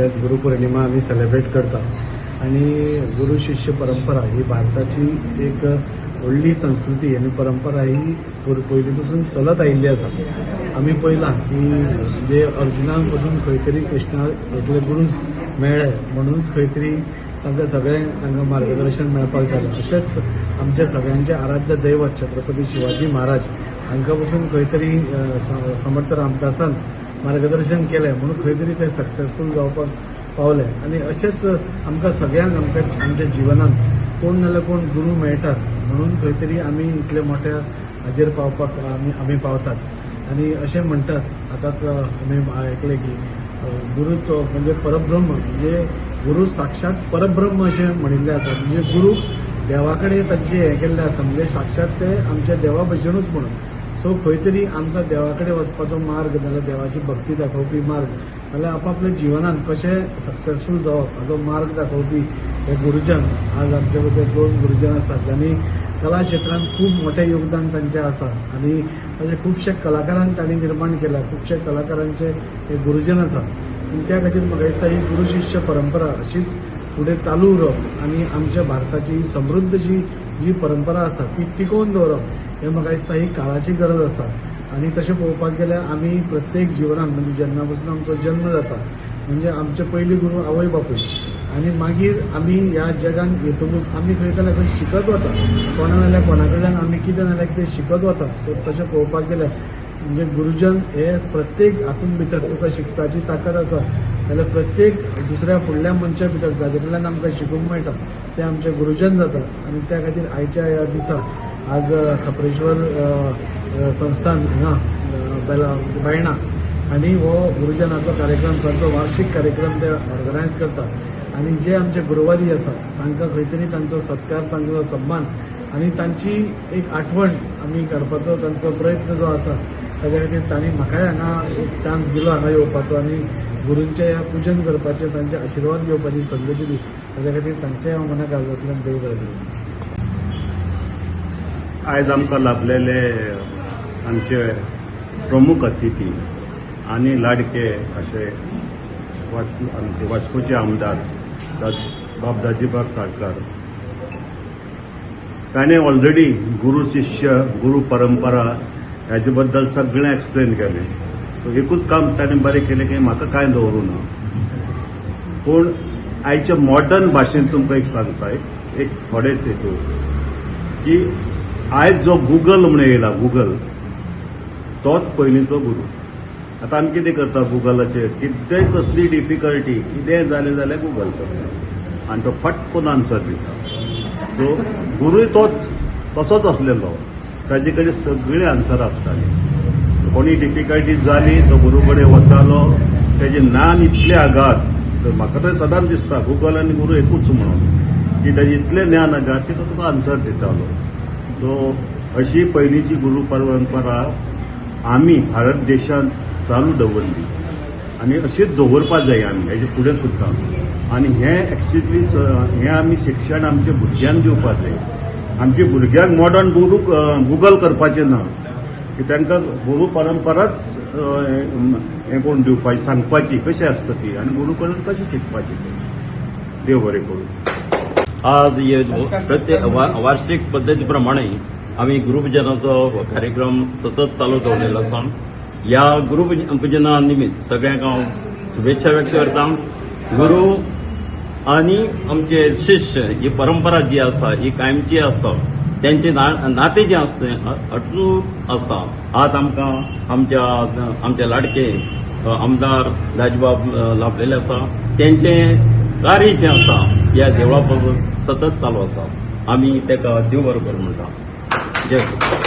म्हणल्यार गुरुपौर्णिमा आमी सेलेब्रेट करता आनी गुरू शिष्य परंपरा ही भारताची एक व्हडली संस्कृती आनी परंपरा ही पयलीं पासून चलत आयिल्ली आसा. आमी पळयलां की जे अर्जुनाक पसून खंय तरी कृष्णा असले गुरू मेळ्ळे म्हणूनच खंय तरी तांकां सगळें तांकां मार्गदर्शन मेळपाक जालें. अशेंच आमच्या सगळ्यांचें आराध्य दैवत छत्रपती शिवाजी महाराज हांकां पसून खंय तरी समर्थ रामदासान मार्गदर्शन केलें म्हणून खंय तरी ते सक्सेसफूल जावपाक पावले. आनी अशेंच आमकां सगळ्यांक आमकां आमच्या जिवनात कोण नाजाल्यार कोण गुरू मेळटात म्हणून खंय तरी आमी इतले मोठ्या हाजेर पावपाक आमी पावतात. आनी अशें म्हणटात, आतांच आमी आयकलें की गुरू तो म्हणजे परब्रह्म, म्हणजे गुरू साक्षात परब्रह्म अशें म्हणिल्लें आसा. म्हणजे गुरू देवा कडेन तांचें हें केल्लें आसा, म्हणजे साक्षात ते आमच्या देवा भशेनूच म्हणून. सो खंय तरी आमकां देवा कडेन वचपाचो मार्ग नाल्यार देवाची भक्ती दाखोवपी मार्ग नाल्यार आपापल्या जिवनान कशें सक्सेसफूल जावप हाचो मार्ग दाखोवपी हे गुरुजन. आज आमचे भितर दोन गुरुजन आसात जांणी कला क्षेत्रांत खूब मोठें योगदान तांचें आसा आनी ताचे खुबशे कलाकारांक तांणी निर्माण केला, खुबशे कलाकारांचे हे गुरुजन आसात. आनी त्या खातीर म्हाका दिसता ही गुरू शिष्य परंपरा अशीच फुडें चालू उरप आनी आमच्या भारताची समृद्ध जी जी परंपरा आसा ती टिकोवन दवरप हें म्हाका दिसता ही काळाची गरज आसा. आनी तशें पळोवपाक गेल्यार आमी प्रत्येक जिवनान म्हणजे जेन्ना पसून आमचो जन्म जाता म्हणजे आमचे पयली गुरू आवय बापूय आनी मागीर आमी ह्या जगान येतकूच आमी खंय जाल्यार खंय शिकत वता, कोणा नाल्यार कोणा कडल्यान आमी कितें नाल्यार कितें शिकत वता. सो तशें पळोवपाक गेल्यार म्हणजे गुरुजन हे प्रत्येक हातूंत भितर तुका शिकपाची ताकद आसा जाल्यार प्रत्येक दुसऱ्या फुडल्या मनशा भितर जाचे कडल्यान आमकां शिकूंक मेळटा ते आमचे गुरुजन जाता. आनी त्या खातीर आयच्या ह्या दिसा आज खाप्रेश्वर संस्थान हांगा बेला बायणा आनी हो गुरुजनाचो कार्यक्रम, तांचो वार्षिक कार्यक्रम ते ऑर्गनायज करता आनी जे आमचे गुरुवारी आसा तांकां खंय तरी तांचो सत्कार, तांचो सन्मान आनी तांची एक आठवण आमी काडपाचो तांचो प्रयत्न जो आसा ताच्या खातीर तांणी म्हाकाय हांगा एक चान्स दिलो हांगा येवपाचो आनी गुरूंचें ह्या पुजन करपाचें, तांचे आशिर्वाद घेवपाची संद दिली. ताच्या खातीर तांचें हांव मना काळजांतल्यान देव बरें करूं. आयज आमकां लाभलेले आमचे प्रमुख अतिथी आनी लाडके अशे आमचे वास्कोचे आमदार बाब दाजीबाब साळकार, ताणें ऑलरेडी गुरू शिष्य गुरू परंपरा हाजे बद्दल सगळें एक्सप्लेन केलें. सो एकूच काम ताणें बरें केलें की म्हाका कांय दवरूं ना, पूण आयच्या मॉडर्न भाशेन तुमकां एक सांगता, एक थोडेच हितून की आयज जो गुगल म्हण येयला, गुगल तोच पयलींचो गुरू. आतां आमी कितें करता, गुगलाचेर कितेंय कसली डिफिकल्टी कितेंय जालें जाल्यार गुगल करता आनी तो फट करून आन्सर दिता. सो गुरूय तोच तसोच आसलेलो, ताजे कडेन सगळीं आन्सर आसतालीं. कोणी डिफिकल्टी जाली तो गुरू कडेन वतालो. तेजें ज्ञान इतलें आगात, तर म्हाका तर सदांच दिसता गुगल आनी गुरू एकूच म्हणून, की तेजें इतलें ज्ञान आगात की तो तुका आन्सर दितालो. सो अशी पयलींची गुरू परंपरा आमी भारत देशांत चालू दवरली आनी अशीच दवरपा जाय आमी हेजे फुडें सुद्दां. आनी हें एक्चुअली हें आमी शिक्षण आमच्या भुरग्यांक दिवपा जाय. आमच्या भुरग्यांक मॉडर्न गुरू गुगल करपाचें ना, की तांकां गुरू परंपराच हें करून दिवपाची, सांगपाची कशी आसता ती आनी गुरू कडून कशी शिकपाची ती. देव बरें करूं. आज हे प्रत्येक वार्षिक पद्दतीप्रमाणे आमी गुरुपुजनाचो कार्यक्रम सतत चालू दवरलेलो आसा. ह्या गुरुपुजना निमित्त सगळ्यांक हांव शुभेच्छा व्यक्त करता. गुरु आनी आमचे शिष्य ही परंपरा जी आसा ही कायमची आसा. त्यांचे नाते जे आसता तें अटूट आसता. आज आमकां आमच्या आमचे लाडके आमदार दाजीबाब लाभलेले आसा. तेंचे कार्य जें आसा ह्या देवळा पासून सतत चालू आसा. आमी ताका देव बरो करूं म्हणटा. जय गुरु.